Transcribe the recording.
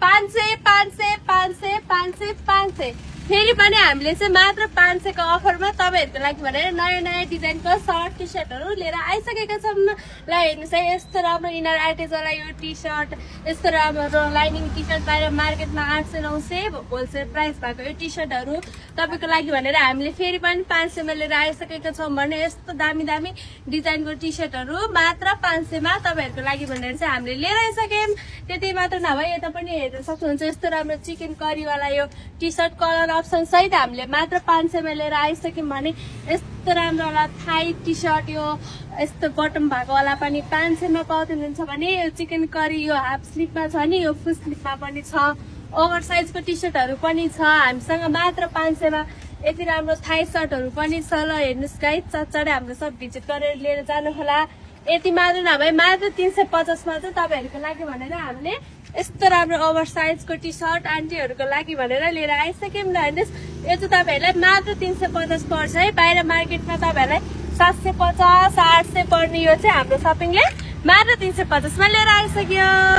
500 फेरि पनि हामीले चाहिँ मात्र 500 को अफरमा तपाईहरुको लागि भनेर नयाँ नयाँ डिजाइनको सर्ट टी शर्टहरु लिएर आइसकेका छौं। ल हेर्नुस् है, यस्तो राम्रो इनर एटेच वाला यो टी शर्ट, यस्तो राम्रो लाइनिङ टी शर्ट बाहिर मार्केटमा 800-900 होलसेल प्राइस भएको यो टी शर्टहरु तपाईको लागि भनेर हामीले फेरि पनि 500 मा लिएर आइसकेका छौं। भने यस्तो दामी दामी डिजाइनको टी शर्टहरु मात्र 500 मा तपाईहरुको लागि भनेर चाहिँ हामीले लिएर आइसक्यौं। त्यति मात्र नभए यता पनि हेर्न सक्नुहुन्छ, यस्तो राम्रो चिकन करी वाला यो टी शर्ट कलर अप्सन सहित हामीले मात्र 500 मा लिएर आइसक्यौं। भने यस्तो राम्रो वाला थाई टी शर्ट यो यस्तो बटम भएको वाला पनि 500 मा पाउँनुहुन्छ। भने यो चिकन करी यो हाफ स्लिपमा छ नि, यो फुल स्लिपमा पनि छ, ओभर साइजको टी शर्टहरु पनि छ हामीसँग मात्र 500 मा। यति राम्रो थाई शर्टहरु पनि छ। ल हेर्नुस् गाइस, चच्चडै हाम्रो सब भिजिट गरेर लिएर जानु होला। यति मात्र नभए मात्र 350 मा चाहिँ तपाईहरुको लागि भनेर हामीले यस्तो राम्रो ओभर साइजको टी शर्ट आन्टीहरुको लागि भनेर लिएर आइसक्यौं। ल हेर्नुस्, यो चाहिँ तपाईहरुलाई मात्र 350 पर्छ है। बाहिर मार्केटमा तपाईहरुलाई 750 800 पर्ने यो चाहिँ हाम्रो शपिङले मात्र 350 मा लिएर आइसक्यो।